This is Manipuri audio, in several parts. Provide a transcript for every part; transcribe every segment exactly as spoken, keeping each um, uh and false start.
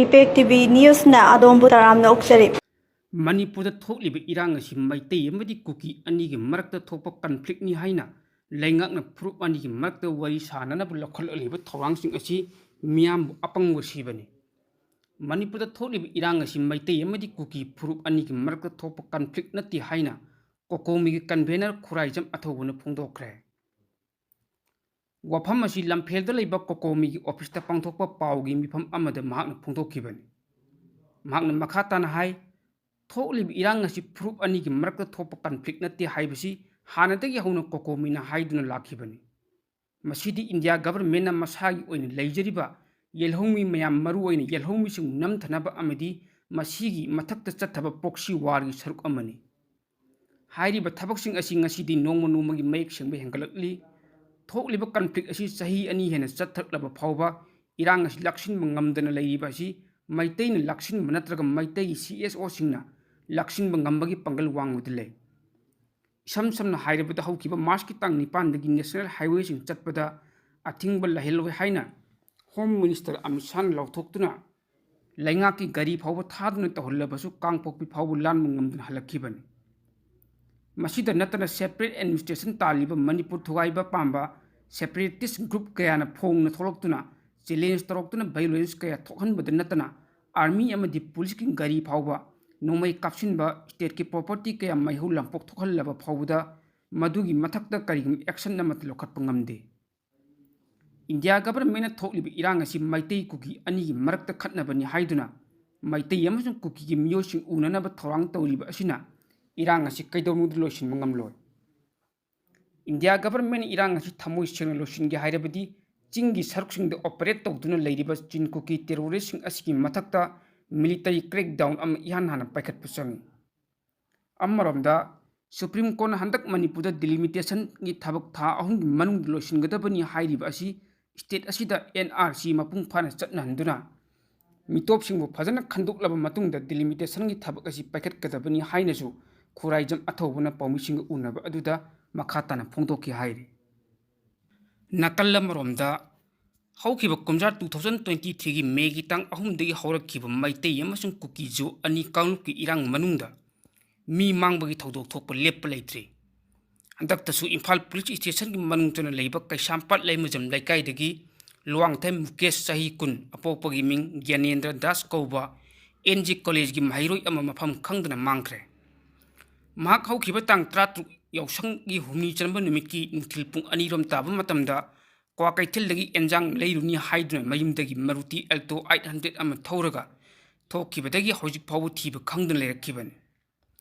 Impact T V Newsꯅ ꯑꯗꯣꯝꯕꯨ ꯇꯔꯥꯝꯅ ꯑꯣꯛꯆꯔꯤ꯫ ꯃꯅꯤꯄꯨꯔꯗ ꯊꯣꯛꯂꯤꯕ ꯏꯔꯥꯡ ꯑꯁꯤ ꯃꯩꯇꯩ ꯑꯃꯗꯤ ꯀꯨꯀꯤ ꯑꯅꯤꯒꯤ ꯃꯔꯛꯇ ꯊꯣꯛꯄ conflictꯅꯤ ꯍꯥꯏꯅ ꯂꯩꯉꯥꯛꯅ ꯐꯨꯔꯨꯞ ꯑꯅꯤꯒꯤ ꯃꯔꯛꯇ ꯋꯥꯔꯤ ꯁꯥꯅꯅꯕ ꯂꯧꯈꯠꯂꯛꯂꯤꯕ ꯊꯧꯔꯥꯡꯁꯤꯡ ꯑꯁꯤ ꯃꯤꯌꯥꯝꯕꯨ ꯑꯄꯪꯕ ꯁꯤꯕꯅꯤ꯫ ꯃꯅꯤꯄꯨꯔꯗ ꯊꯣꯛꯂꯤꯕ ꯏꯔꯥꯡ ꯑꯁꯤ ꯃꯩꯇꯩ ꯑꯃꯗꯤ ꯀꯨꯀꯤ ꯐꯨꯔꯨꯞ ꯑꯅꯤꯒꯤ ꯃꯔꯛꯇ ꯊꯣꯛꯄ conflictꯅꯠꯇꯦ ꯍꯥꯏꯅ ꯀꯣꯀꯣꯃꯤꯒꯤ convener ꯈꯨꯔꯥꯏꯖꯝ ꯑꯊꯧꯕꯅ ꯐꯣꯡꯗꯣꯛꯈ꯭ꯔꯦ꯫ ꯋꯥꯐꯝ ꯑꯁꯤ ꯂꯝꯐꯦꯜꯗ ꯂꯩꯕ ꯀꯣꯀꯣꯃꯤꯒꯤ officeꯇ ꯄꯥꯡꯊꯣꯛꯄ ꯄꯥꯎꯒꯤ ꯃꯤꯐꯝ ꯑꯃꯗ ꯃꯍꯥꯛꯅ ꯐꯣꯡꯗꯣꯛꯈꯤꯕꯅꯤ꯫ ꯃꯍꯥꯛꯅ ꯃꯈꯥ ꯇꯥꯅ ꯍꯥꯏ, ꯊꯣꯛꯂꯤꯕ ꯏꯔꯥꯡ ꯑꯁꯤ ꯐꯨꯔꯨꯞ ꯑꯅꯤꯒꯤ ꯃꯔꯛꯇ ꯊꯣꯛꯄ conflict ꯅꯠꯇꯦ ꯍꯥꯏꯕꯁꯤ ꯍꯥꯟꯅꯗꯒꯤ ꯍꯧꯅ ꯀꯣꯀꯣꯃꯤꯅ ꯍꯥꯏꯗꯨꯅ ꯂꯥꯛꯈꯤꯕꯅꯤ꯫ ꯃꯁꯤꯗꯤ India governmentꯅ ꯃꯁꯥꯒꯤ ꯑꯣꯏꯅ ꯂꯩꯖꯔꯤꯕ ꯌꯦꯜꯍꯧꯃꯤ ꯃꯌꯥꯝ, ꯃꯔꯨꯑꯣꯏꯅ ꯌꯦꯜꯍꯧꯃꯤꯁꯤꯡꯕꯨ ꯅꯝꯊꯅꯕ ꯑꯃꯗꯤ ꯃꯁꯤꯒꯤ ꯃꯊꯛꯇ ꯆꯠꯊꯕ proxy warꯒꯤ ꯁꯔꯨꯛ ꯑꯃꯅꯤ꯫ ꯍꯥꯏꯔꯤꯕ ꯊꯕꯛꯁꯤꯡ ꯑꯁꯤ ꯉꯁꯤꯗꯤ ꯅꯣꯡꯃ ꯅꯣꯡꯃꯒꯤ ꯃꯌꯦꯛ ꯁꯦꯡꯕ ꯍꯦꯟꯒꯠꯂꯛꯂꯤ꯫ ꯊꯣꯛꯂꯤꯕ conflict ꯑꯁꯤ ꯆꯍꯤ ꯑꯅꯤ ꯍꯦꯟꯅ ꯆꯠꯊꯔꯛꯂꯕ ꯐꯥꯎꯕ ꯏꯔꯥꯡ ꯑꯁꯤ ꯂꯥꯛꯁꯤꯟꯕ ꯉꯝꯗꯅ ꯂꯩꯔꯤꯕ ꯑꯁꯤ ꯃꯩꯇꯩꯅ ꯂꯥꯛꯁꯤꯟꯕ ꯅꯠꯇ꯭ꯔꯒ ꯃꯩꯇꯩꯒꯤ CSOꯁꯤꯡꯅ ꯂꯥꯛꯁꯤꯟꯕ ꯉꯝꯕꯒꯤ ꯄꯥꯡꯒꯜ ꯋꯥꯡꯕꯗ ꯂꯩ꯫ ꯏꯁꯝ ꯁꯝꯅ ꯍꯥꯏꯔꯕꯗ, ꯍꯧꯈꯤꯕ Marchꯀꯤ ꯇꯥꯡ ꯅꯤꯄꯥꯟꯗꯒꯤ national highwayꯁꯤꯡ ꯆꯠꯄꯗ ꯑꯊꯤꯡꯕ ꯂꯩꯍꯜꯂꯣꯏ ꯍꯥꯏꯅ Home Minister ꯑꯃꯤꯠ ꯁꯥꯍꯅ ꯂꯥꯎꯊꯣꯛꯇꯨꯅ ꯂꯩꯉꯥꯛꯀꯤ ꯒꯥꯔꯤ ꯐꯥꯎꯕ ꯊꯥꯗꯨꯅ ꯇꯧꯍꯜꯂꯕꯁꯨ ꯀꯥꯡꯄꯣꯛꯄꯤ ꯐꯥꯎꯕ ꯂꯥꯟꯕ ꯉꯝꯗꯅ ꯍꯜꯂꯛꯈꯤꯕꯅꯤ꯫ ꯃꯁꯤꯗ ꯅꯠꯇꯅ separate administration ꯇꯥꯜꯂꯤꯕ ꯃꯅꯤꯄꯨꯔ ꯊꯨꯒꯥꯏꯕ ꯄꯥꯝꯕ separatist group ꯀꯌꯥꯅ ꯐꯣꯡꯅ ꯊꯣꯛꯂꯛꯇꯨꯅ challenge ꯇꯧꯔꯛꯇꯨꯅ violence ꯀꯌꯥ ꯊꯣꯛꯍꯟꯕꯗ ꯅꯠꯇꯅ army ꯑꯃꯗꯤ policeꯀꯤ ꯒꯥꯔꯤ ꯐꯥꯎꯕ ꯅꯣꯡꯃꯩ ꯀꯥꯞꯁꯤꯟꯕ, stateꯀꯤ property ꯀꯌꯥ ꯃꯩꯍꯧ ꯂꯥꯡꯄꯣꯛ ꯊꯣꯛꯍꯜꯂꯕ ꯐꯥꯎꯕꯗ ꯃꯗꯨꯒꯤ ꯃꯊꯛꯇ ꯀꯔꯤꯒꯨꯝꯕ action ꯑꯃꯠꯇ ꯂꯧꯈꯠꯄ ꯉꯝꯗꯦ꯫ India governmentꯅ ꯊꯣꯛꯂꯤꯕ ꯏꯔꯥꯡ ꯑꯁꯤ ꯃꯩꯇꯩ ꯀꯨꯀꯤ ꯑꯅꯤꯒꯤ ꯃꯔꯛꯇ ꯈꯠꯅꯕꯅꯤ ꯍꯥꯏꯗꯨꯅ ꯃꯩꯇꯩ ꯑꯃꯁꯨꯡ ꯀꯨꯀꯤꯒꯤ ꯃꯤꯑꯣꯏꯁꯤꯡ ꯎꯅꯅꯕ ꯊꯧꯔꯥꯡ ꯇꯧꯔꯤꯕ ꯑꯁꯤꯅ ꯏꯔꯥꯡ ꯑꯁꯤ ꯀꯩꯗꯧꯅꯨꯡꯗ ꯂꯣꯏꯁꯤꯟꯕ ꯉꯝꯂꯣꯏ꯫ India governmentꯅ ꯏꯔꯥꯡ ꯑꯁꯤ ꯊꯃꯣꯏ ꯁꯦꯡꯅ ꯂꯣꯏꯁꯤꯟꯒꯦ ꯍꯥꯏꯔꯕꯗꯤ ꯆꯤꯡꯒꯤ ꯁꯔꯨꯛꯁꯤꯡꯗ operate ꯇꯧꯗꯨꯅ ꯂꯩꯔꯤꯕ ꯆꯤꯟ ꯀꯨꯀꯤ terroristꯁꯤꯡ ꯑꯁꯤꯒꯤ ꯃꯊꯛꯇ military crackdown ꯑꯃ ꯏꯍꯥꯟ ꯍꯥꯟꯅ ꯄꯥꯏꯈꯠꯄ ꯆꯪꯏ꯫ ꯑꯃꯔꯣꯝꯗ, Supreme Courtꯅ ꯍꯟꯗꯛ ꯃꯅꯤꯄꯨꯔꯗ delimitationꯒꯤ ꯊꯕꯛ ꯊꯥ ꯑꯍꯨꯝꯒꯤ ꯃꯅꯨꯡꯗ ꯂꯣꯏꯁꯤꯟꯒꯗꯕꯅꯤ ꯍꯥꯏꯔꯤꯕ ꯑꯁꯤ state ꯑꯁꯤꯗ NRC ꯃꯄꯨꯡ ꯐꯥꯅ ꯆꯠꯅꯍꯟꯗꯨꯅ ꯃꯤꯇꯣꯞꯁꯤꯡꯕꯨ ꯐꯖꯅ ꯈꯟꯗꯣꯛꯂꯕ ꯃꯇꯨꯡꯗ delimitationꯒꯤ ꯊꯕꯛ ꯑꯁꯤ ꯄꯥꯏꯈꯠꯀꯗꯕꯅꯤ ꯍꯥꯏꯅꯁꯨ ꯈꯨꯔꯥꯏꯖꯝ ꯑꯊꯧꯕꯅ ꯄꯥꯎꯃꯤꯁꯤꯡꯒ ꯎꯅꯕ ꯑꯗꯨꯗ ꯃꯈꯥ ꯇꯥꯅ ꯐꯣꯡꯗꯣꯛꯈꯤ ꯍꯥꯏꯔꯤ꯫ ꯅꯥꯀꯜ ꯑꯃꯔꯣꯝꯗ, ꯍꯧꯈꯤꯕ ꯀꯨꯝꯖꯥ two thousand twenty threeꯒꯤ Mayꯒꯤ ꯇꯥꯡ ꯑꯍꯨꯝꯗꯒꯤ ꯍꯧꯔꯛꯈꯤꯕ ꯃꯩꯇꯩ ꯑꯃꯁꯨꯡ ꯀꯨꯀꯤꯖꯣ ꯑꯅꯤ ꯀꯥꯡꯂꯨꯞꯀꯤ ꯏꯔꯥꯡ ꯃꯅꯨꯡꯗ ꯃꯤ ꯃꯥꯡꯕꯒꯤ ꯊꯧꯗꯣꯛ ꯊꯣꯛꯄ ꯂꯦꯞꯄ ꯂꯩꯇ꯭ꯔꯤ꯫ ꯍꯟꯗꯛꯇꯁꯨ ꯏꯝꯐꯥꯜ ꯄꯨꯂꯤꯁ ꯁ꯭ꯇꯦꯁꯟꯒꯤ ꯃꯅꯨꯡ ꯆꯟꯅ ꯂꯩꯕ ꯀꯩꯁꯥꯝꯄꯥꯠ ꯂꯩꯃꯖꯝ ꯂꯩꯀꯥꯏꯗꯒꯤ ꯂꯨꯋꯥꯡꯊꯦꯝ ꯃꯨꯀꯦꯁ, ꯆꯍꯤ ꯀꯨꯟ, ꯑꯄꯣꯛꯄꯒꯤ ꯃꯤꯡ ꯒ꯭ꯌꯥꯅꯦꯟꯗ꯭ꯔ ꯗꯥꯁ ꯀꯧꯕ, ꯑꯦꯟ ꯖꯤ ꯀꯣꯂꯦꯖꯀꯤ ꯃꯍꯩꯔꯣꯏ ꯑꯃ ꯃꯐꯝ ꯈꯪꯗꯅ ꯃꯥꯡꯈ꯭ꯔꯦ꯫ ꯃꯍꯥꯛ ꯍꯧꯈꯤꯕ ꯇꯥꯡ ꯇꯔꯥꯇꯔꯨꯛ ꯌꯥꯎꯁꯪꯒꯤ ꯍꯨꯝꯅꯤ ꯆꯟꯕ ꯅꯨꯃꯤꯠꯀꯤ ꯅꯨꯡꯊꯤꯜ ꯄꯨꯡ ꯑꯅꯤꯔꯣꯝ ꯇꯥꯕ ꯃꯇꯝꯗ ꯀ꯭ꯋꯥꯀꯩꯊꯦꯜꯗꯒꯤ ꯑꯦꯟꯖꯥꯡ ꯂꯩꯔꯨꯅꯤ ꯍꯥꯏꯗꯨꯅ ꯃꯌꯨꯝꯗꯒꯤ Maruti Alto eight hundred ꯑꯃ ꯊꯧꯔꯒ ꯊꯣꯛꯈꯤꯕꯗꯒꯤ ꯍꯧꯖꯤꯛ ꯐꯥꯎꯕ ꯊꯤꯕ ꯈꯪꯗꯅ ꯂꯩꯔꯛꯈꯤꯕꯅꯤ꯫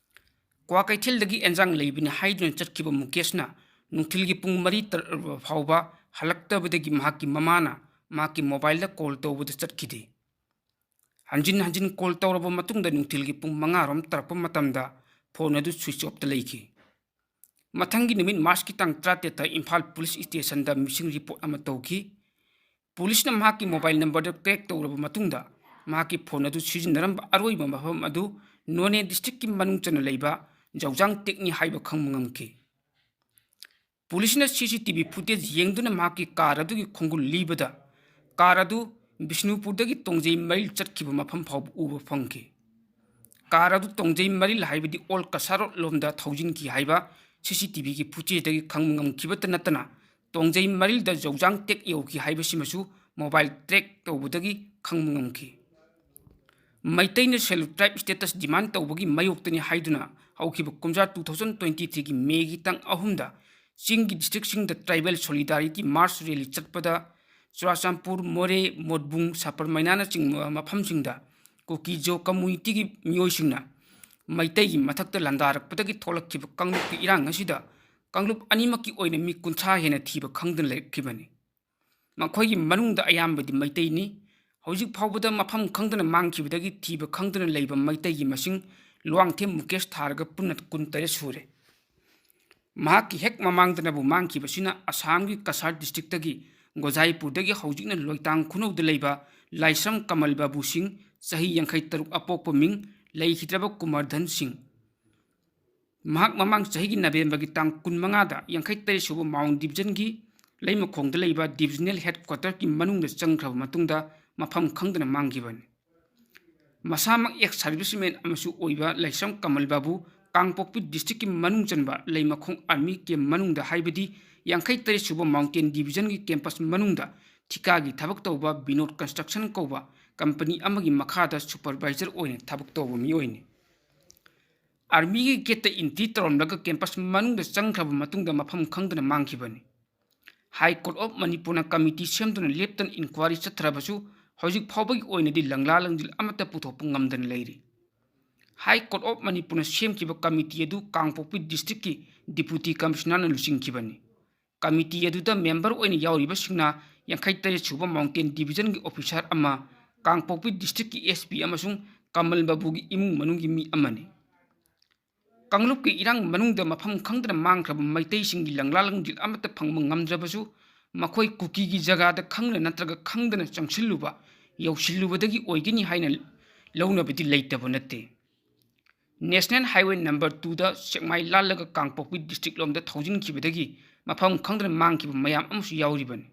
ꯀ꯭ꯋꯥꯀꯩꯊꯦꯜꯗꯒꯤ ꯑꯦꯟꯖꯥꯡ ꯂꯩꯕꯅꯤ ꯍꯥꯏꯗꯨꯅ ꯆꯠꯈꯤꯕ ꯃꯨꯀꯦꯁꯅ ꯅꯨꯡꯊꯤꯜꯒꯤ ꯄꯨꯡ ꯃꯔꯤ ꯇꯥꯔꯛꯂꯕ ꯐꯥꯎꯕ ꯍꯜꯂꯛꯇꯕꯗꯒꯤ ꯃꯍꯥꯛꯀꯤ ꯃꯃꯥꯅ ꯃꯍꯥꯛꯀꯤ mobileꯗ call ꯇꯧꯕꯗ ꯆꯠꯈꯤꯗꯦ꯫ ꯍꯟꯖꯤꯟ ꯍꯟꯖꯤꯟ call ꯇꯧꯔꯕ ꯃꯇꯨꯡꯗ ꯅꯨꯡꯊꯤꯜꯒꯤ ꯄꯨꯡ ꯃꯉꯥꯔꯣꯝ ꯇꯥꯔꯛꯄ ꯃꯇꯝꯗ phone ꯑꯗꯨ switch offꯇ ꯂꯩꯈꯤ꯫ ꯃꯊꯪꯒꯤ ꯅꯨꯃꯤꯠ Marchꯀꯤ ꯇꯥꯡ ꯇꯔꯥꯇꯔꯦꯠꯇ ꯏꯝꯐꯥꯜ ꯄꯨꯂꯤꯁ ꯁ꯭ꯇꯦꯁꯟꯗ missing report ꯑꯃ ꯇꯧꯈꯤ꯫ ꯄꯨꯂꯤꯁꯅ ꯃꯍꯥꯛꯀꯤ mobile numberꯗ crack ꯇꯧꯔꯕ ꯃꯇꯨꯡꯗ ꯃꯍꯥꯛꯀꯤ phone ꯑꯗꯨ ꯁꯤꯖꯤꯟꯅꯔꯝꯕ ꯑꯔꯣꯏꯕ ꯃꯐꯝ ꯑꯗꯨ ꯅꯣꯅꯦ districtꯀꯤ ꯃꯅꯨꯡ ꯆꯟꯅ ꯂꯩꯕ ꯖꯧꯖꯥꯡ ꯇꯦꯛꯅꯤ ꯍꯥꯏꯕ ꯈꯪꯕ ꯉꯝꯈꯤ꯫ ꯄꯨꯂꯤꯁꯅ CCTV footage ꯌꯦꯡꯗꯨꯅ ꯃꯍꯥꯛꯀꯤ car ꯑꯗꯨꯒꯤ ꯈꯣꯡꯒꯨꯜ ꯂꯤꯕꯗ car ꯑꯗꯨ ꯕꯤꯁꯅꯨꯄꯨꯔꯗꯒꯤ ꯇꯣꯡꯖꯩ ꯃꯔꯤꯜ ꯆꯠꯈꯤꯕ ꯃꯐꯝ ꯐꯥꯎꯕ ꯎꯕ ꯐꯪꯈꯤ꯫ Car ꯑꯗꯨ ꯇꯣꯡꯖꯩ ꯃꯔꯤꯜ ꯍꯥꯏꯕꯗꯤ ꯑꯣꯜ ꯀꯁꯥꯔꯣꯠ ꯂꯣꯝꯗ ꯊꯧꯖꯤꯟꯈꯤ ꯍꯥꯏꯕ CCTVꯒꯤ footageꯗꯒꯤ ꯈꯪꯕ ꯉꯝꯈꯤꯕꯇ ꯅꯠꯇꯅ ꯇꯣꯡꯖꯩ ꯃꯔꯤꯜꯗ ꯖꯧꯖꯥꯡ ꯇꯦꯛ ꯌꯧꯈꯤ ꯍꯥꯏꯕꯁꯤꯃꯁꯨ mobile track ꯇꯧꯕꯗꯒꯤ ꯈꯪꯕ ꯉꯝꯈꯤ꯫ ꯃꯩꯇꯩꯅ Scheduled Tribe status demand ꯇꯧꯕꯒꯤ ꯃꯥꯌꯣꯛꯇꯅꯤ ꯍꯥꯏꯗꯨꯅ ꯍꯧꯈꯤꯕ ꯀꯨꯝꯖꯥ two thousand twenty threeꯒꯤ Mayꯒꯤ ꯇꯥꯡ ꯑꯍꯨꯝꯗ ꯆꯤꯡꯒꯤ districtꯁꯤꯡꯗ tribal solidarity march rally ꯆꯠꯄꯗ ꯆꯨꯔꯥꯆꯥꯟꯄꯨꯔ, ꯃꯣꯔꯦ, ꯃꯣꯠꯕꯨꯡ, ꯁꯄꯔꯃꯩꯅꯥꯅꯆꯤꯡꯕ ꯃꯐꯝꯁꯤꯡꯗ ꯀꯨꯀꯤꯖꯣ communityꯒꯤ ꯃꯤꯑꯣꯏꯁꯤꯡꯅ ꯃꯩꯇꯩꯒꯤ ꯃꯊꯛꯇ ꯂꯥꯟꯗꯥꯔꯛꯄꯗꯒꯤ ꯊꯣꯛꯂꯛꯈꯤꯕ ꯀꯥꯡꯂꯨꯞꯀꯤ ꯏꯔꯥꯡ ꯑꯁꯤꯗ ꯀꯥꯡꯂꯨꯞ ꯑꯅꯤꯃꯛꯀꯤ ꯑꯣꯏꯅ ꯃꯤ ꯀꯨꯟꯊ꯭ꯔꯥ ꯍꯦꯟꯅ ꯊꯤꯕ ꯈꯪꯗꯅ ꯂꯩꯔꯛꯈꯤꯕꯅꯤ꯫ ꯃꯈꯣꯏꯒꯤ ꯃꯅꯨꯡꯗ ꯑꯌꯥꯝꯕꯗꯤ ꯃꯩꯇꯩꯅꯤ꯫ ꯍꯧꯖꯤꯛ ꯐꯥꯎꯕꯗ ꯃꯐꯝ ꯈꯪꯗꯅ ꯃꯥꯡꯈꯤꯕꯗꯒꯤ ꯊꯤꯕ ꯈꯪꯗꯅ ꯂꯩꯕ ꯃꯩꯇꯩꯒꯤ ꯃꯁꯤꯡ ꯂꯨꯋꯥꯡꯊꯦꯝ ꯃꯨꯀꯦꯁ ꯊꯥꯔꯒ ꯄꯨꯟꯅ ꯀꯨꯟꯇꯔꯦꯠ ꯁꯨꯔꯦ꯫ ꯃꯍꯥꯛꯀꯤ ꯍꯦꯛ ꯃꯃꯥꯡꯗꯅꯕꯨ ꯃꯥꯡꯈꯤꯕꯁꯤꯅ ꯑꯁꯥꯝꯒꯤ ꯀꯁꯥꯔ districtꯇꯒꯤ ꯒꯣꯖꯥꯏꯄꯨꯔꯗꯒꯤ ꯍꯧꯖꯤꯛꯅ ꯂꯣꯏꯇꯥꯡ ꯈꯨꯅꯧꯗ ꯂꯩꯕ ꯂꯥꯏꯁ꯭ꯔꯝ ꯀꯃꯜ ꯕꯥꯕꯨ ꯁꯤꯡ, ꯆꯍꯤ ꯌꯥꯡꯈꯩ ꯇꯔꯨꯛ, ꯑꯄꯣꯛꯄ ꯃꯤꯡ ꯂꯩꯈꯤꯗ꯭ꯔꯕ ꯀꯨꯃꯥꯔ ꯙꯟ ꯁꯤꯡ꯫ ꯃꯍꯥꯛ ꯃꯃꯥꯡ ꯆꯍꯤꯒꯤ Novemberꯒꯤ ꯇꯥꯡ ꯀꯨꯟꯃꯉꯥꯗ ꯌꯥꯡꯈꯩ ꯇꯔꯦꯠ ꯁꯨꯕ Mount Divisionꯒꯤ ꯂꯩꯃꯈꯣꯡꯗ ꯂꯩꯕ divisional headquarterꯒꯤ ꯃꯅꯨꯡꯗ ꯆꯪꯈ꯭ꯔꯕ ꯃꯇꯨꯡꯗ ꯃꯐꯝ ꯈꯪꯗꯅ ꯃꯥꯡꯈꯤꯕꯅꯤ꯫ ꯃꯁꯥꯃꯛ ex serviceman ꯑꯃꯁꯨ ꯑꯣꯏꯕ ꯂꯥꯏꯁ꯭ꯔꯝ ꯀꯃꯜ ꯕꯥꯕꯨ ꯀꯥꯡꯄꯣꯛꯄꯤ districtꯀꯤ ꯃꯅꯨꯡ ꯆꯟꯕ ꯂꯩꯃꯈꯣꯡ army camp ꯃꯅꯨꯡꯗ, ꯍꯥꯏꯕꯗꯤ ꯌꯥꯡꯈꯩ ꯇꯔꯦꯠ ꯁꯨꯕ mountain divisionꯒꯤ campus ꯃꯅꯨꯡꯗ ꯊꯤꯀꯥꯒꯤ ꯊꯕꯛ ꯇꯧꯕ ꯕꯤꯅꯣꯗ construction ꯀꯧꯕ company ꯑꯃꯒꯤ ꯃꯈꯥꯗ supervisor ꯑꯣꯏꯅ ꯊꯕꯛ ꯇꯧꯕ ꯃꯤꯑꯣꯏꯅꯤ꯫ Armyꯒꯤ gateꯇ entry ꯇꯧꯔꯝꯂꯒ campus ꯃꯅꯨꯡꯗ ꯆꯪꯈ꯭ꯔꯕ ꯃꯇꯨꯡꯗ ꯃꯐꯝ ꯈꯪꯗꯅ ꯃꯥꯡꯈꯤꯕꯅꯤ꯫ High Court of Manipurꯅ committee ꯁꯦꯝꯗꯨꯅ ꯂꯦꯞꯇꯅ inquiry ꯆꯠꯊꯔꯕꯁꯨ ꯍꯧꯖꯤꯛ ꯐꯥꯎꯕꯒꯤ ꯑꯣꯏꯅꯗꯤ ꯂꯪꯂꯥ ꯂꯪꯖꯤꯜ ꯑꯃꯠꯇ ꯄꯨꯊꯣꯛꯄ ꯉꯝꯗꯅ ꯂꯩꯔꯤ꯫ High Court of Manipurꯅ ꯁꯦꯝꯈꯤꯕ committee ꯑꯗꯨ ꯀꯥꯡꯄꯣꯛꯄꯤ districtꯀꯤ Deputy Commissionerꯅ ꯂꯨꯆꯤꯡꯈꯤꯕꯅꯤ꯫ Committee ꯑꯗꯨꯗ member ꯑꯣꯏꯅ ꯌꯥꯎꯔꯤꯕꯁꯤꯡꯅ ꯌꯥꯡꯈꯩ ꯇꯔꯦꯠ ꯁꯨꯕ mountain divisionꯒꯤ officer ꯑꯃ, ꯀꯥꯡꯄꯣꯛꯄꯤ districtꯀꯤ SP ꯑꯃꯁꯨꯡ ꯀꯃꯜ ꯕꯥꯕꯨꯒꯤ ꯏꯃꯨꯡ ꯃꯅꯨꯡꯒꯤ ꯃꯤ ꯑꯃꯅꯤ꯫ ꯀꯥꯡꯂꯨꯞꯀꯤ ꯏꯔꯥꯡ ꯃꯅꯨꯡꯗ ꯃꯐꯝ ꯈꯪꯗꯅ ꯃꯥꯡꯈ꯭ꯔꯕ ꯃꯩꯇꯩꯁꯤꯡꯒꯤ ꯂꯪꯂꯥ ꯂꯪꯖꯤꯜ ꯑꯃꯠꯇ ꯐꯪꯕ ꯉꯝꯗ꯭ꯔꯕꯁꯨ, ꯃꯈꯣꯏ ꯀꯨꯀꯤꯒꯤ ꯖꯒꯥꯗ ꯈꯪꯅ ꯅꯠꯇ꯭ꯔꯒ ꯈꯪꯗꯅ ꯆꯪꯁꯤꯜꯂꯨꯕ, ꯌꯧꯁꯤꯜꯂꯨꯕꯗꯒꯤ ꯑꯣꯏꯒꯅꯤ ꯍꯥꯏꯅ ꯂꯧꯅꯕꯗꯤ ꯂꯩꯇꯕ ꯅꯠꯇꯦ꯫ National Highway number twoꯗ ꯁꯦꯛꯃꯥꯏ ꯂꯥꯜꯂꯒ ꯀꯥꯡꯄꯣꯛꯄꯤ district ꯂꯣꯝꯗ ꯊꯧꯖꯤꯟꯈꯤꯕꯗꯒꯤ ꯃꯐꯝ ꯈꯪꯗꯅ ꯃꯥꯡꯈꯤꯕ ꯃꯌꯥꯝ ꯑꯃꯁꯨ ꯌꯥꯎꯔꯤꯕꯅꯤ꯫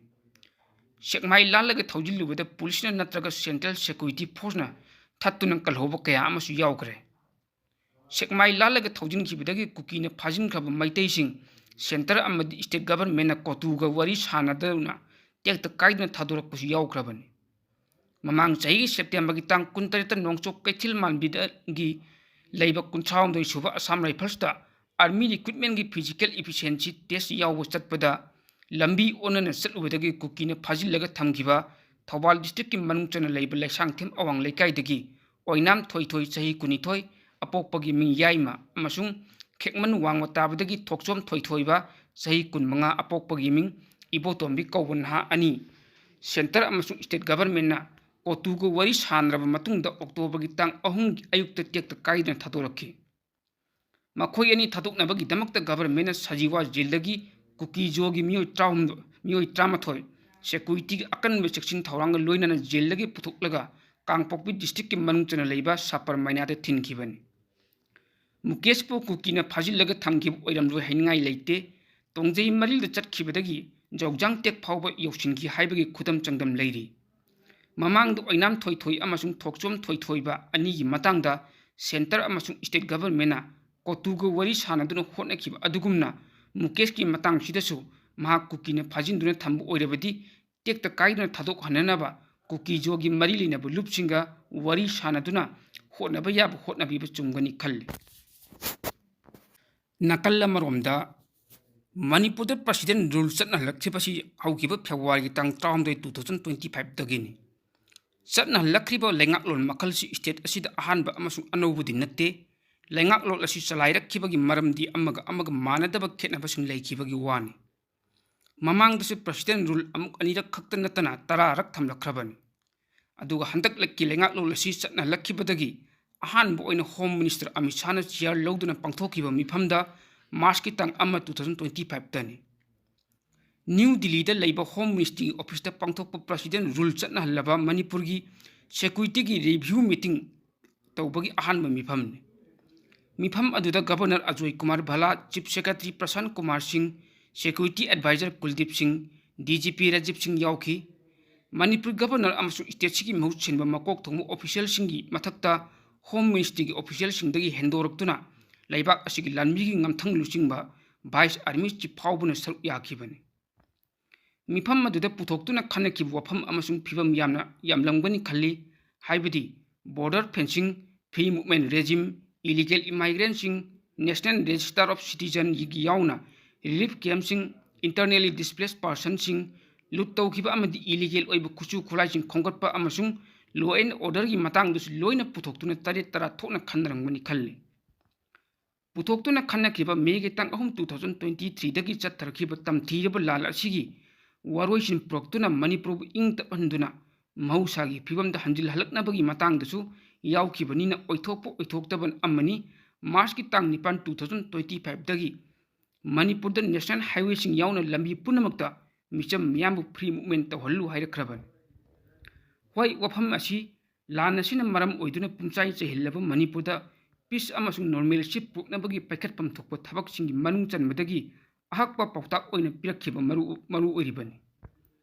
ꯁꯦꯛꯃꯥꯏ ꯂꯥꯜꯂꯒ ꯊꯧꯖꯤꯜꯂꯨꯕꯗ policeꯅ ꯅꯠꯇ꯭ꯔꯒ central security forceꯅ ꯊꯠꯇꯨꯅ ꯀꯜꯍꯧꯕ ꯀꯌꯥ ꯑꯃꯁꯨ ꯌꯥꯎꯈ꯭ꯔꯦ꯫ ꯁꯦꯛꯃꯥꯏ ꯂꯥꯜꯂꯒ ꯊꯧꯖꯤꯟꯈꯤꯕꯗꯒꯤ ꯀꯨꯀꯤꯅ ꯐꯥꯖꯤꯟꯈ꯭ꯔꯕ ꯃꯩꯇꯩꯁꯤꯡ centre ꯑꯃꯗꯤ state governmentꯅ ꯀꯣꯇꯨꯒ ꯋꯥꯔꯤ ꯁꯥꯟꯅꯗꯨꯅ ꯇꯦꯛꯇ ꯀꯥꯏꯗꯅ ꯊꯥꯗꯣꯔꯛꯄꯁꯨ ꯌꯥꯎꯈ꯭ꯔꯕꯅꯤ꯫ ꯃꯃꯥꯡ ꯆꯍꯤꯒꯤ Septemberꯒꯤ ꯇꯥꯡ ꯀꯨꯟꯇꯔꯦꯠꯇ ꯅꯣꯡꯆꯣꯛ ꯀꯩꯊꯦꯜ ꯃꯥꯟꯕꯤꯗꯒꯤ ꯂꯩꯕ ꯀꯨꯟꯊ꯭ꯔꯥꯍꯨꯝꯗꯣꯏ ꯁꯨꯕ Assam Riflesꯇ army recruitmentꯀꯤ physical efficiency test ꯌꯥꯎꯕ ꯆꯠꯄꯗ ꯂꯝꯕꯤ ꯑꯣꯟꯅꯅ ꯆꯠꯂꯨꯕꯗꯒꯤ ꯀꯨꯀꯤꯅ ꯐꯥꯖꯤꯜꯂꯒ ꯊꯝꯈꯤꯕ ꯊꯧꯕꯥꯜ districtꯀꯤ ꯃꯅꯨꯡ ꯆꯟꯅ ꯂꯩꯕ ꯂꯩꯁꯥꯡꯊꯦꯝ ꯑꯋꯥꯡ ꯂꯩꯀꯥꯏꯗꯒꯤ ꯑꯣꯏꯅꯥꯝ ꯊꯣꯏꯊꯣꯏ, ꯆꯍꯤ ꯀꯨꯟꯅꯤꯊꯣꯏ, ꯑꯄꯣꯛꯄꯒꯤ ꯃꯤꯡ ꯌꯥꯏꯃ, ꯑꯃꯁꯨꯡ ꯈꯦꯛꯃꯟ ꯋꯥꯡꯃ ꯇꯥꯕꯗꯒꯤ ꯊꯣꯛꯆꯣꯝ ꯊꯣꯏꯊꯣꯏꯕ, ꯆꯍꯤ ꯀꯨꯟꯃꯉꯥ, ꯑꯄꯣꯛꯄꯒꯤ ꯃꯤꯡ ꯏꯕꯣꯇꯣꯝꯕꯤ ꯀꯧꯕ ꯅꯍꯥ ꯑꯅꯤ centre ꯑꯃꯁꯨꯡ state governmentꯅ ꯀꯣꯇꯨꯒ ꯋꯥꯔꯤ ꯁꯥꯟꯅꯔꯕ ꯃꯇꯨꯡꯗ Octoberꯒꯤ ꯇꯥꯡ ꯑꯍꯨꯝꯒꯤ ꯑꯌꯨꯛꯇ ꯇꯦꯛꯇ ꯀꯥꯏꯗꯅ ꯊꯥꯗꯣꯔꯛꯈꯤ꯫ ꯃꯈꯣꯏ ꯑꯅꯤ ꯊꯥꯗꯣꯛꯅꯕꯒꯤꯗꯃꯛꯇ governmentꯅ ꯁꯖꯤꯋꯥ jailꯗꯒꯤ ꯀꯨꯀꯤ ꯖꯣꯒꯤ ꯃꯤꯑꯣꯏ ꯇꯔꯥꯍꯨꯝꯗꯣꯏ, ꯃꯤꯑꯣꯏ ꯇꯔꯥꯃꯥꯊꯣꯏ securityꯒꯤ ꯑꯀꯟꯕ ꯆꯦꯛꯁꯤꯟ ꯊꯧꯔꯥꯡꯒ ꯂꯣꯏꯅꯅ jailꯗꯒꯤ ꯄꯨꯊꯣꯛꯂꯒ ꯀꯥꯡꯄꯣꯛꯄꯤ districtꯀꯤ ꯃꯅꯨꯡ ꯆꯟꯅ ꯂꯩꯕ ꯁꯥꯄꯔ ꯃꯥꯏꯅꯥꯗ ꯊꯤꯟꯈꯤꯕꯅꯤ꯫ ꯃꯨꯀꯦꯁꯄꯨ ꯀꯨꯀꯤꯅ ꯐꯥꯖꯤꯜꯂꯒ ꯊꯝꯈꯤꯕ ꯑꯣꯏꯔꯝꯂꯣꯏ ꯍꯥꯏꯅꯤꯡꯉꯥꯏ ꯂꯩꯇꯦ꯫ ꯇꯣꯡꯖꯩ ꯃꯔꯤꯜꯗ ꯆꯠꯈꯤꯕꯗꯒꯤ ꯖꯧꯖꯥꯡ ꯇꯦꯛ ꯐꯥꯎꯕ ꯌꯧꯁꯤꯟꯈꯤ ꯍꯥꯏꯕꯒꯤ ꯈꯨꯗꯝ ꯆꯥꯡꯗꯝ ꯂꯩꯔꯤ꯫ ꯃꯃꯥꯡꯗ ꯑꯣꯏꯅꯥꯝ ꯊꯣꯏꯊꯣꯏ ꯑꯃꯁꯨꯡ ꯊꯣꯛꯆꯣꯝ ꯊꯣꯏꯊꯣꯏꯕ ꯑꯅꯤꯒꯤ ꯃꯇꯥꯡꯗ centre ꯑꯃꯁꯨꯡ state governmentꯅ ꯀꯣꯇꯨꯒ ꯋꯥꯔꯤ ꯁꯥꯟꯅꯗꯨꯅ ꯍꯣꯠꯅꯈꯤꯕ ꯑꯗꯨꯒꯨꯝꯅ ꯃꯨꯀꯦꯁꯀꯤ ꯃꯇꯥꯡꯁꯤꯗꯁꯨ ꯃꯍꯥꯛ ꯀꯨꯀꯤꯅ ꯐꯥꯖꯤꯟꯗꯨꯅ ꯊꯝꯕ ꯑꯣꯏꯔꯕꯗꯤ ꯇꯦꯛꯇ ꯀꯥꯏꯗꯨꯅ ꯊꯥꯗꯣꯛꯍꯟꯅꯅꯕ ꯀꯨꯀꯤ ꯖꯣꯒꯤ ꯃꯔꯤ ꯂꯩꯅꯕ ꯂꯨꯞꯁꯤꯡꯒ ꯋꯥꯔꯤ ꯁꯥꯟꯅꯗꯨꯅ ꯍꯣꯠꯅꯕ ꯌꯥꯕ ꯍꯣꯠꯅꯕꯤꯕ ꯆꯨꯝꯒꯅꯤ ꯈꯜꯂꯤ꯫ ꯅꯥꯀꯜ ꯑꯃꯔꯣꯝꯗ ꯃꯅꯤꯄꯨꯔꯗ President Rule ꯆꯠꯅꯍꯜꯂꯛꯈꯤꯕꯁꯤ ꯍꯧꯈꯤꯕ Februaryꯒꯤ ꯇꯥꯡ ꯇꯔꯥꯍꯨꯝꯗꯣꯏ, two thousand twenty fiveꯗꯒꯤꯅꯤ꯫ ꯆꯠꯅꯍꯜꯂꯛꯈꯤꯕ ꯂꯩꯉꯥꯛꯂꯣꯟ ꯃꯈꯜꯁꯤ state ꯑꯁꯤꯗ ꯑꯍꯥꯟꯕ ꯑꯃꯁꯨꯡ ꯑꯅꯧꯕꯗꯤ ꯅꯠꯇꯦ꯫ ꯂꯩꯉꯥꯛꯂꯣꯟ ꯑꯁꯤ ꯆꯂꯥꯏꯔꯛꯈꯤꯕꯒꯤ ꯃꯔꯝꯗꯤ ꯑꯃꯒ ꯑꯃꯒ ꯃꯥꯟꯅꯗꯕ ꯈꯦꯠꯅꯕꯁꯤꯡ ꯂꯩꯈꯤꯕꯒꯤ ꯋꯥꯅꯤ꯫ ꯃꯃꯥꯡꯗꯁꯨ President Rule ꯑꯃꯨꯛ ꯑꯅꯤꯔꯛ ꯈꯛꯇ ꯅꯠꯇꯅ ꯇꯔꯥꯔꯛ ꯊꯝꯂꯛꯈ꯭ꯔꯕꯅꯤ꯫ ꯑꯗꯨꯒ ꯍꯟꯗꯛꯂꯛꯀꯤ ꯂꯩꯉꯥꯛꯂꯣꯟ ꯑꯁꯤ ꯆꯠꯅꯍꯜꯂꯛꯈꯤꯕꯗꯒꯤ ꯑꯍꯥꯟꯕ ꯑꯣꯏꯅ Home Minister ꯑꯃꯤꯠ ꯁꯥꯍꯅ chair ꯂꯧꯗꯨꯅ ꯄꯥꯡꯊꯣꯛꯈꯤꯕ ꯃꯤꯐꯝꯗ Marchꯀꯤ ꯇꯥꯡ ꯑꯃ, two thousand twenty fiveꯇꯅꯤ꯫ ꯅ꯭ꯌꯨ ꯗꯤꯜꯂꯤꯗ ꯂꯩꯕ Home Ministryꯒꯤ officeꯇ ꯄꯥꯡꯊꯣꯛꯄ President Rule ꯆꯠꯅꯍꯜꯂꯕ ꯃꯅꯤꯄꯨꯔꯒꯤ securityꯒꯤ review meeting ꯇꯧꯕꯒꯤ ꯑꯍꯥꯟꯕ ꯃꯤꯐꯝꯅꯤ꯫ ꯃꯤꯐꯝ ꯑꯗꯨꯗ Governor Ajoy Kumar ꯚꯜꯂꯥ, Chief Secretary ꯄ꯭ꯔꯁꯥꯟ Kumar ꯁꯤꯡ, Security Advisor ꯀꯨꯜꯗꯤꯞ ꯁꯤꯡ, DGP ꯔꯥꯖꯤꯕ ꯁꯤꯡ ꯌꯥꯎꯈꯤ꯫ ꯃꯅꯤꯄꯨꯔ Governor ꯑꯃꯁꯨꯡ stateꯁꯤꯒꯤ ꯃꯍꯨꯠ ꯁꯤꯟꯕ ꯃꯀꯣꯛ ꯊꯣꯡꯕ officialꯁꯤꯡꯒꯤ ꯃꯊꯛꯇ Home Ministryꯒꯤ officialꯁꯤꯡꯗꯒꯤ ꯍꯦꯟꯗꯣꯔꯛꯇꯨꯅ ꯂꯩꯕꯥꯛ ꯑꯁꯤꯒꯤ ꯂꯥꯟꯃꯤꯒꯤ ꯉꯝꯊꯪ ꯂꯨꯆꯤꯡꯕ Vice Army Chief ꯐꯥꯎꯕꯅ ꯁꯔꯨꯛ ꯌꯥꯈꯤꯕꯅꯤ꯫ ꯃꯤꯐꯝ ꯑꯗꯨꯗ ꯄꯨꯊꯣꯛꯇꯨꯅ ꯈꯟꯅꯈꯤꯕ ꯋꯥꯐꯝ ꯑꯃꯁꯨꯡ ꯐꯤꯚꯝ ꯌꯥꯝꯅ ꯌꯥꯝꯂꯝꯒꯅꯤ ꯈꯜꯂꯤ, ꯍꯥꯏꯕꯗꯤ border fencing, free movement regime, illegal immigrantꯁꯤꯡ, National Register of Citizenꯒꯤ ꯌꯥꯎꯅ relief campꯁꯤꯡ, internally displaced personꯁꯤꯡ, ꯂꯨꯠ ꯇꯧꯈꯤꯕ ꯑꯃꯗꯤ illegal ꯑꯣꯏꯕ ꯈꯨꯠꯁꯨ ꯈꯨꯠꯂꯥꯏꯁꯤꯡ ꯈꯣꯝꯒꯠꯄ ꯑꯃꯁꯨꯡ law and orderꯒꯤ ꯃꯇꯥꯡꯗꯁꯨ ꯂꯣꯏꯅ ꯄꯨꯊꯣꯛꯇꯨꯅ ꯇꯔꯦꯠ ꯇꯔꯥ ꯊꯣꯛꯅ ꯈꯟꯅꯔꯝꯒꯅꯤ ꯈꯜꯂꯤ꯫ ꯄꯨꯊꯣꯛꯇꯨꯅ ꯈꯟꯅꯈꯤꯕ Mayꯒꯤ ꯇꯥꯡ ꯑꯍꯨꯝ, two thousand twenty threeꯗꯒꯤ ꯆꯠꯊꯔꯛꯈꯤꯕ ꯇꯝꯊꯤꯔꯕ ꯂꯥꯟ ꯑꯁꯤꯒꯤ ꯋꯥꯔꯣꯏꯁꯤꯟ ꯄꯨꯔꯛꯇꯨꯅ ꯃꯅꯤꯄꯨꯔꯕꯨ ꯏꯪ ꯇꯞꯍꯟꯗꯨꯅ ꯃꯍꯧꯁꯥꯒꯤ ꯐꯤꯕꯝꯗ ꯍꯟꯖꯤꯜꯍꯜꯂꯛꯅꯕꯒꯤ ꯃꯇꯥꯡꯗꯁꯨ ꯌꯥꯎꯈꯤꯕꯅꯤꯅ ꯑꯣꯏꯊꯣꯛꯄ ꯑꯣꯏꯊꯣꯛꯇꯕ ꯑꯃꯅꯤ꯫ Marchꯀꯤ ꯇꯥꯡ ꯅꯤꯄꯥꯟ, two thousand twenty fiveꯗꯒꯤ ꯃꯅꯤꯄꯨꯔꯗ National Highwayꯁꯤꯡ ꯌꯥꯎꯅ ꯂꯝꯕꯤ ꯄꯨꯝꯅꯃꯛꯇ ꯃꯤꯆꯝ ꯃꯤꯌꯥꯝꯕꯨ free movement ꯇꯧꯍꯜꯂꯨ ꯍꯥꯏꯔꯛꯈ꯭ꯔꯕꯅꯤ꯫ ꯍꯣꯏ, ꯋꯥꯐꯝ ꯑꯁꯤ ꯂꯥꯟ ꯑꯁꯤꯅ ꯃꯔꯝ ꯑꯣꯏꯗꯨꯅ ꯄꯨꯝꯆꯥꯏ ꯆꯥꯏꯍꯜꯂꯕ ꯃꯅꯤꯄꯨꯔꯗ peace ꯑꯃꯁꯨꯡ normalcy ꯄꯨꯔꯛꯅꯕꯒꯤ ꯄꯥꯏꯈꯠꯐꯝ ꯊꯣꯛꯄ ꯊꯕꯛꯁꯤꯡꯒꯤ ꯃꯅꯨꯡ ꯆꯟꯕꯗꯒꯤ ꯑꯍꯛꯄ ꯄꯥꯎꯇꯥꯛ ꯑꯣꯏꯅ ꯄꯤꯔꯛꯈꯤꯕ ꯃꯔꯨ ꯃꯔꯨ ꯑꯣꯏꯔꯤꯕꯅꯤ꯫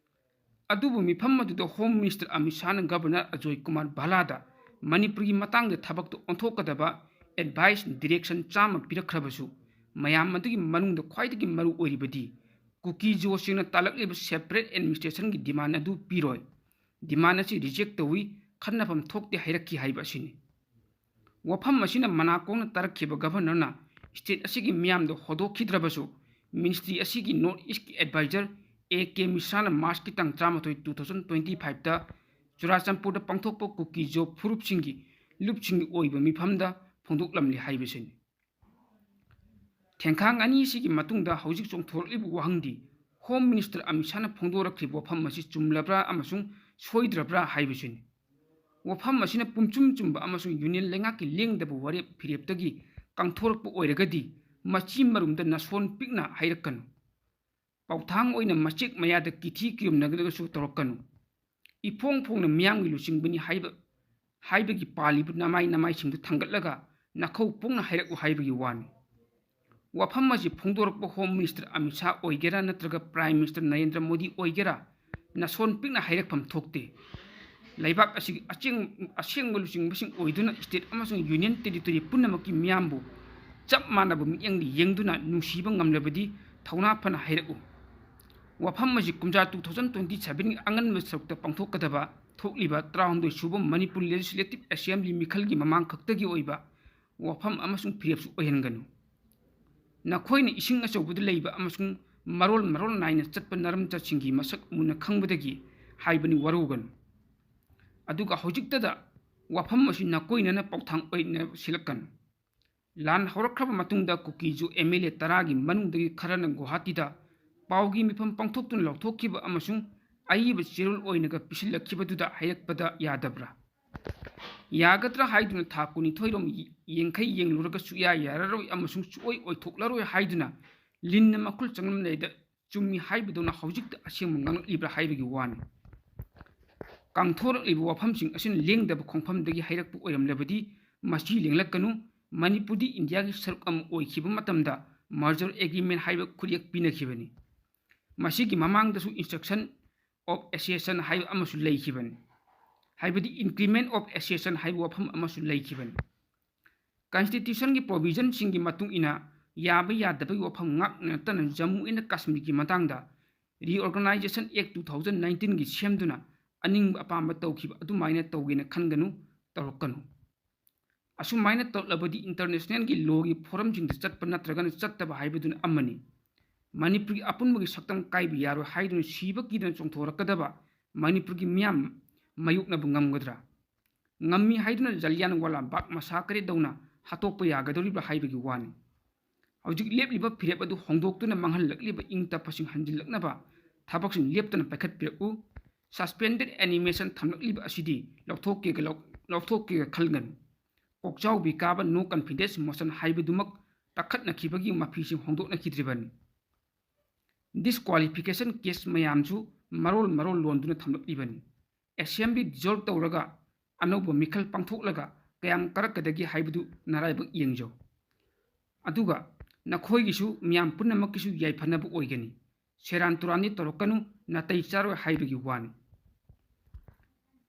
ꯑꯗꯨꯕꯨ ꯃꯤꯐꯝ ꯑꯗꯨꯗ Home Minister Amit ꯁꯥꯍꯅ Governor Ajoy Kumar ꯚꯥꯂꯥꯗ ꯃꯅꯤꯄꯨꯔꯒꯤ ꯃꯇꯥꯡꯗ ꯊꯕꯛꯇ ꯑꯣꯟꯊꯣꯛꯀꯗꯕ advice direction ꯆꯥꯝꯃ ꯄꯤꯔꯛꯈ꯭ꯔꯕꯁꯨ, ꯃꯌꯥꯝ ꯑꯗꯨꯒꯤ ꯃꯅꯨꯡꯗ ꯈ꯭ꯋꯥꯏꯗꯒꯤ ꯃꯔꯨ ꯑꯣꯏꯔꯤꯕꯗꯤ ꯀꯨꯀꯤ ꯖꯣꯁꯤꯡꯅ ꯇꯥꯜꯂꯛꯂꯤꯕ separate administrationꯒꯤ demand ꯑꯗꯨ ꯄꯤꯔꯣꯏ, demand ꯑꯁꯤ reject ꯇꯧꯏ, ꯈꯟꯅꯐꯝ ꯊꯣꯛꯇꯦ ꯍꯥꯏꯔꯛꯈꯤ ꯍꯥꯏꯕ ꯑꯁꯤꯅꯤ꯫ ꯋꯥꯐꯝ ꯑꯁꯤꯅ ꯃꯅꯥꯀꯣꯡꯅ ꯇꯥꯔꯛꯈꯤꯕ Governorꯅ state ꯑꯁꯤꯒꯤ ꯃꯤꯌꯥꯝꯗ ꯍꯧꯗꯣꯛꯈꯤꯗ꯭ꯔꯕꯁꯨ, ministry ꯑꯁꯤꯒꯤ North Eastꯀꯤ advisor A K ꯃꯤꯁ꯭ꯔꯥꯅ Marchꯀꯤ ꯇꯥꯡ ꯇꯔꯥꯃꯥꯊꯣꯏ, two thousand twenty fiveꯇ ꯆꯨꯔꯥꯆꯥꯟꯄꯨꯔꯗ ꯄꯥꯡꯊꯣꯛꯄ ꯀꯨꯀꯤ ꯖꯣ ꯐꯨꯔꯨꯞꯁꯤꯡꯒꯤ ꯂꯨꯞꯁꯤꯡꯒꯤ ꯑꯣꯏꯕ ꯃꯤꯐꯝꯗ ꯐꯣꯡꯗꯣꯛꯂꯝꯂꯤ ꯍꯥꯏꯕꯁꯤꯅꯤ꯫ ꯊꯦꯡꯈꯥꯡ ꯑꯅꯤꯁꯤꯒꯤ ꯃꯇꯨꯡꯗ ꯍꯧꯖꯤꯛ ꯆꯣꯡꯊꯣꯔꯛꯂꯤꯕ ꯋꯥꯍꯪꯗꯤ, Home Minister ꯑꯃꯤꯠ ꯁꯥꯍꯅ ꯐꯣꯡꯗꯣꯔꯛꯈꯤꯕ ꯋꯥꯐꯝ ꯑꯁꯤ ꯆꯨꯝꯂꯕ꯭ꯔꯥ ꯑꯃꯁꯨꯡ ꯁꯣꯏꯗ꯭ꯔꯕ꯭ꯔꯥ ꯍꯥꯏꯕꯁꯤꯅꯤ꯫ ꯋꯥꯐꯝ ꯑꯁꯤꯅ ꯄꯨꯝꯆꯨꯝ ꯆꯨꯝꯕ ꯑꯃꯁꯨꯡ Union ꯂꯩꯉꯥꯛꯀꯤ ꯂꯦꯡꯗꯕ ꯋꯥꯔꯦꯞ ꯐꯤꯔꯦꯞꯇꯒꯤ ꯀꯥꯡꯊꯣꯔꯛꯄ ꯑꯣꯏꯔꯒꯗꯤ, ꯃꯆꯤ ꯃꯔꯨꯝꯗ ꯅꯥꯁꯣꯟ ꯄꯤꯛꯅ ꯍꯥꯏꯔꯛꯀꯅꯨ꯫ ꯄꯥꯎꯊꯥꯡ ꯑꯣꯏꯅ ꯃꯆꯦꯛ ꯃꯌꯥꯗ ꯀꯤꯊꯤ ꯀꯤꯔꯨꯝꯅꯒꯗꯕꯁꯨ ꯇꯧꯔꯛꯀꯅꯨ꯫ ꯏꯐꯣꯡ ꯐꯣꯡꯅ ꯃꯤꯌꯥꯝꯒꯤ ꯂꯨꯆꯤꯡꯕꯅꯤ ꯍꯥꯏꯕ, ꯍꯥꯏꯕꯒꯤ ꯄꯥꯜꯂꯤꯕ ꯅꯃꯥꯏ ꯅꯃꯥꯏꯁꯤꯡꯗꯨ ꯊꯥꯡꯒꯠꯂꯒ ꯅꯥꯈꯧ ꯄꯣꯡꯅ ꯍꯥꯏꯔꯛꯎ ꯍꯥꯏꯕꯒꯤ ꯋꯥꯅꯤ꯫ ꯋꯥꯐꯝ ꯑꯁꯤ ꯐꯣꯡꯗꯣꯔꯛꯄ Home Minister ꯑꯃꯤꯠ ꯁꯥꯍ ꯑꯣꯏꯒꯦꯔꯥ ꯅꯠꯇ꯭ꯔꯒ Prime Minister ꯅꯔꯦꯟꯗ꯭ꯔ ꯃꯣꯗꯤ ꯑꯣꯏꯒꯦꯔꯥ, ꯅꯥꯁꯣꯟ ꯄꯤꯛꯅ ꯍꯥꯏꯔꯛꯐꯝ ꯊꯣꯛꯇꯦ꯫ ꯂꯩꯕꯥꯛ ꯑꯁꯤꯒꯤ ꯑꯆꯦꯡ-, ꯑꯁꯦꯡꯕ ꯂꯨꯆꯤꯡꯕꯁꯤꯡ ꯑꯣꯏꯗꯨꯅ state ꯑꯃꯁꯨꯡ Union Territory ꯄꯨꯝꯅꯃꯛꯀꯤ ꯃꯤꯌꯥꯝꯕꯨ ꯆꯞ ꯃꯥꯟꯅꯕ ꯃꯤꯠꯌꯦꯡꯗ ꯌꯦꯡꯗꯨꯅ ꯅꯨꯡꯁꯤꯕ ꯉꯝꯂꯕꯗꯤ ꯊꯧꯅꯥ ꯐꯅ ꯍꯥꯏꯔꯛꯎ꯫ ꯋꯥꯐꯝ ꯑꯁꯤ ꯀꯨꯝꯖꯥ two thousand twenty sevenꯒꯤ ꯑꯉꯟꯕ ꯁꯔꯨꯛꯇ ꯄꯥꯡꯊꯣꯛꯀꯗꯕ ꯊꯣꯛꯂꯤꯕ ꯇꯔꯥꯍꯨꯝꯗꯣꯏ ꯁꯨꯕ ꯃꯅꯤꯄꯨꯔ Legislative Assembly ꯃꯤꯈꯜꯒꯤ ꯃꯃꯥꯡ ꯈꯛꯇꯒꯤ ꯑꯣꯏꯕ ꯋꯥꯐꯝ ꯑꯃꯁꯨꯡ ꯐꯤꯔꯦꯞꯁꯨ ꯑꯣꯏꯍꯟꯒꯅꯨ꯫ ꯅꯈꯣꯏꯅ ꯏꯁꯤꯡ ꯑꯆꯧꯕꯗ ꯂꯩꯕ ꯑꯃꯁꯨꯡ ꯃꯔꯣꯜ ꯃꯔꯣꯜ ꯅꯥꯏꯅ ꯆꯠꯄ ꯅꯥꯔꯝꯆꯠꯁꯤꯡꯒꯤ ꯃꯁꯛ ꯃꯨꯟꯅ ꯈꯪꯕꯗꯒꯤ ꯍꯥꯏꯕꯅꯤ ꯋꯥꯔꯧꯒꯅꯨ꯫ ꯑꯗꯨꯒ ꯍꯧꯖꯤꯛꯇꯗ ꯋꯥꯐꯝ ꯑꯁꯤ ꯅꯥꯀꯣꯏꯅꯅ ꯄꯥꯎꯊꯥꯡ ꯑꯣꯏꯅ ꯁꯤꯜꯂꯛꯀꯅꯨ꯫ ꯂꯥꯟ ꯍꯧꯔꯛꯈ꯭ꯔꯕ ꯃꯇꯨꯡꯗ ꯀꯨꯀꯤꯖꯨ M L A ꯇꯔꯥꯒꯤ ꯃꯅꯨꯡꯗꯒꯤ ꯈꯔꯅ ꯒꯨꯋꯥꯍꯥꯇꯤꯗ ꯄꯥꯎꯒꯤ ꯃꯤꯐꯝ ꯄꯥꯡꯊꯣꯛꯇꯨꯅ ꯂꯧꯊꯣꯛꯈꯤꯕ ꯑꯃꯁꯨꯡ ꯑꯏꯕ ꯆꯦꯔꯣꯜ ꯑꯣꯏꯅꯒ ꯄꯤꯁꯤꯜꯂꯛꯈꯤꯕꯗꯨꯗ ꯍꯥꯏꯔꯛꯄꯗ ꯌꯥꯗꯕ꯭ꯔꯥ? ꯌꯥꯒꯗ꯭ꯔꯥ ꯍꯥꯏꯗꯨꯅ ꯊꯥ ꯀꯨꯟꯅꯤꯊꯣꯏꯔꯣꯝ ꯌꯦꯡꯈꯩ ꯌꯦꯡꯂꯨꯔꯒ ꯁꯨꯛꯌꯥ ꯌꯥꯔꯔꯣꯏ ꯑꯃꯁꯨꯡ ꯁꯨꯛꯑꯣꯏ ꯑꯣꯏꯊꯣꯛꯂꯔꯣꯏ ꯍꯥꯏꯗꯨꯅ ꯂꯤꯟꯅ ꯃꯈꯨꯜ ꯆꯪꯂꯝꯗꯥꯏꯗ ꯆꯨꯝꯃꯤ ꯍꯥꯏꯕꯗꯧꯅ ꯍꯧꯖꯤꯛꯇ ꯑꯁꯦꯡꯕ ꯉꯥꯡꯂꯛꯂꯤꯕ꯭ꯔꯥ ꯍꯥꯏꯕꯒꯤ ꯋꯥꯅꯤ꯫ ꯀꯥꯡꯊꯣꯔꯛꯂꯤꯕ ꯋꯥꯐꯝꯁꯤꯡ ꯑꯁꯤꯅ ꯂꯦꯡꯗꯕ ꯈꯣꯡꯐꯝꯗꯒꯤ ꯍꯥꯏꯔꯛꯄ ꯑꯣꯏꯔꯝꯂꯕꯗꯤ ꯃꯁꯤ ꯂꯦꯡꯂꯛꯀꯅꯨ꯫ ꯃꯅꯤꯄꯨꯔꯗꯤ ꯏꯟꯗꯤꯌꯥꯒꯤ ꯁꯔꯨꯛ ꯑꯃ ꯑꯣꯏꯈꯤꯕ ꯃꯇꯝꯗ merger agreement ꯍꯥꯏꯕ ꯈꯨꯠꯌꯦꯛ ꯄꯤꯅꯈꯤꯕꯅꯤ꯫ ꯃꯁꯤꯒꯤ ꯃꯃꯥꯡꯗꯁꯨ instruction of accession ꯍꯥꯏꯕ ꯑꯃꯁꯨ ꯂꯩꯈꯤꯕꯅꯤ, ꯍꯥꯏꯕꯗꯤ increment of accession ꯍꯥꯏꯕ ꯋꯥꯐꯝ ꯑꯃꯁꯨ ꯂꯩꯈꯤꯕꯅꯤ꯫ Constitutionꯒꯤ provisionꯁꯤꯡꯒꯤ ꯃꯇꯨꯡ ꯏꯟꯅ ꯌꯥꯕ ꯌꯥꯗꯕꯒꯤ ꯋꯥꯐꯝ ꯉꯥꯛ ꯅꯠꯇꯅ Jammu and Kashmirꯒꯤ ꯃꯇꯥꯡꯗ Reorganization Act two thousand nineteenꯒꯤ ꯁꯦꯝꯗꯨꯅ ꯑꯅꯤꯡꯕ ꯑꯄꯥꯝꯕ ꯇꯧꯈꯤꯕ ꯑꯗꯨꯃꯥꯏꯅ ꯇꯧꯒꯦꯅ ꯈꯟꯒꯅꯨ, ꯇꯧꯔꯛꯀꯅꯨ꯫ ꯑꯁꯨꯃꯥꯏꯅ ꯇꯧꯔꯛꯂꯕꯗꯤ internationalꯒꯤ lawꯒꯤ forumꯁꯤꯡꯗ ꯆꯠꯄ ꯅꯠꯇ꯭ꯔꯒꯅ ꯆꯠꯇꯕ ꯍꯥꯏꯕꯗꯨꯅ ꯑꯃꯅꯤ꯫ ꯃꯅꯤꯄꯨꯔꯒꯤ ꯑꯄꯨꯟꯕꯒꯤ ꯁꯛꯇꯝ ꯀꯥꯏꯕ ꯌꯥꯔꯣꯏ ꯍꯥꯏꯗꯨꯅ ꯁꯤꯕ ꯀꯤꯗꯅ ꯆꯣꯡꯊꯣꯔꯛꯀꯗꯕ ꯃꯅꯤꯄꯨꯔꯒꯤ ꯃꯤꯌꯥꯝ ꯃꯥꯌꯣꯛꯅꯕ ꯉꯝꯒꯗ꯭ꯔꯥ? ꯉꯝꯃꯤ ꯍꯥꯏꯗꯨꯅ ꯖꯂꯤꯌꯥꯟꯋꯥꯂꯥ ꯕꯥꯒ massacreꯗꯧꯅ ꯍꯥꯠꯇꯣꯛꯄ ꯌꯥꯒꯗꯧꯔꯤꯕ꯭ꯔꯥ ꯍꯥꯏꯕꯒꯤ ꯋꯥꯅꯤ꯫ ꯍꯧꯖꯤꯛ ꯂꯦꯞꯂꯤꯕ ꯐꯤꯔꯦꯞ ꯑꯗꯨ ꯍꯣꯡꯗꯣꯛꯇꯨꯅ ꯃꯥꯡꯍꯜꯂꯛꯂꯤꯕ ꯏꯪ ꯇꯞꯄꯁꯤꯡ ꯍꯟꯖꯤꯜꯂꯛꯅꯕ ꯊꯕꯛꯁꯤꯡ ꯂꯦꯞꯇꯅ ꯄꯥꯏꯈꯠꯄꯤꯔꯛꯎ꯫ Suspended animation ꯊꯝꯂꯛꯂꯤꯕ ꯑꯁꯤꯗꯤ ꯂꯧꯊꯣꯛꯀꯦꯒ ꯂꯧ-, ꯂꯧꯊꯣꯛꯀꯦꯒ ꯈꯜꯒꯅꯨ꯫ ꯀꯣꯛꯆꯥꯎꯕꯤ ꯀꯥꯕ no confidence motion ꯍꯥꯏꯕꯗꯨꯃꯛ ꯇꯛꯈꯠꯅꯈꯤꯕꯒꯤ ꯃꯐꯤꯁꯤꯡ ꯍꯣꯡꯗꯣꯛꯅꯈꯤꯗ꯭ꯔꯤꯕꯅꯤ꯫ Disqualification case ꯃꯌꯥꯝꯁꯨ ꯃꯔꯣꯜ ꯃꯔꯣꯜ ꯂꯣꯟꯗꯨꯅ ꯊꯝꯂꯛꯂꯤꯕꯅꯤ꯫ Assembly dissolve ꯇꯧꯔꯒ ꯑꯅꯧꯕ ꯃꯤꯈꯜ ꯄꯥꯡꯊꯣꯛꯂꯒ ꯀꯌꯥꯝ ꯀꯥꯔꯛꯀꯗꯒꯦ ꯍꯥꯏꯕꯗꯨ ꯅꯔꯥꯏꯕꯛ ꯌꯦꯡꯖꯧ꯫ ꯑꯗꯨꯒ ꯅꯈꯣꯏꯒꯤꯁꯨ ꯃꯤꯌꯥꯝ ꯄꯨꯝꯅꯃꯛꯀꯤꯁꯨ ꯌꯥꯏꯐꯅꯕ ꯑꯣꯏꯒꯅꯤ꯫ ꯁꯦꯔꯥꯟ ꯇꯨꯔꯥꯟꯗꯤ ꯇꯧꯔꯛꯀꯅꯨ, ꯅꯥꯇꯩ ꯆꯥꯔꯣꯏ ꯍꯥꯏꯕꯒꯤ ꯋꯥꯅꯤ꯫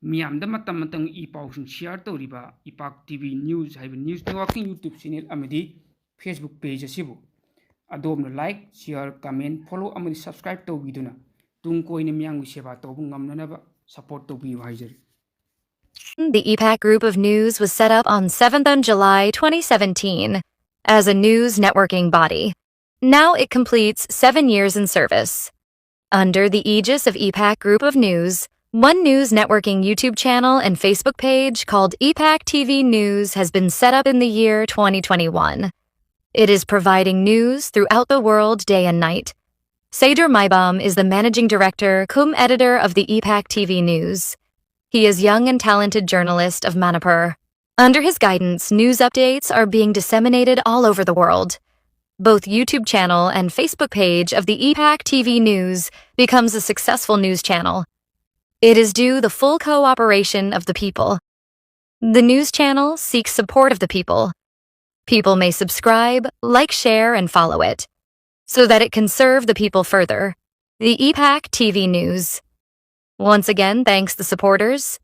ꯃꯤꯌꯥꯝꯗ ꯃꯇꯝ ꯃꯇꯝꯒꯤ ꯏ ꯄꯥꯎꯁꯤꯡ share ꯇꯧꯔꯤꯕ ꯏꯄꯥꯛ T V News ꯍꯥꯏꯕ news networking YouTube channel ꯑꯃꯗꯤ Facebook page ꯑꯁꯤꯕꯨ ꯑꯗꯣꯝꯅ like, share, comment, follow ꯑꯃꯗꯤ subscribe ꯇꯧꯕꯤꯗꯨꯅ ꯇꯨꯡ ꯀꯣꯏꯅ ꯃꯤꯌꯥꯝꯒꯤ ꯁꯦꯕꯥ ꯇꯧꯕ ꯉꯝꯅꯅꯕ support ꯇꯧꯕꯤꯌꯨ ꯍꯥꯏꯖꯔꯤ꯫ The EPAC Group of News was set up on seventh of July twenty seventeen as a news networking body. Now it completes seven years in service. Under the aegis of EPAC Group of News, one news networking YouTube channel and Facebook page called EPAC T V News has been set up in the year twenty twenty-one. It is providing news throughout the world day and night. Seydur Maibam is the managing director cum editor of the EPAC T V News. He is young and talented journalist of Manipur. Under his guidance, news updates are being disseminated all over the world. Both YouTube channel and Facebook page of the EPAC T V News becomes a successful news channel. It is due the full cooperation of the people. The news channel seeks support of the people. people may subscribe, like, share, and follow it so that it can serve the people further. The E PAC T V News. Once again, thanks the supporters.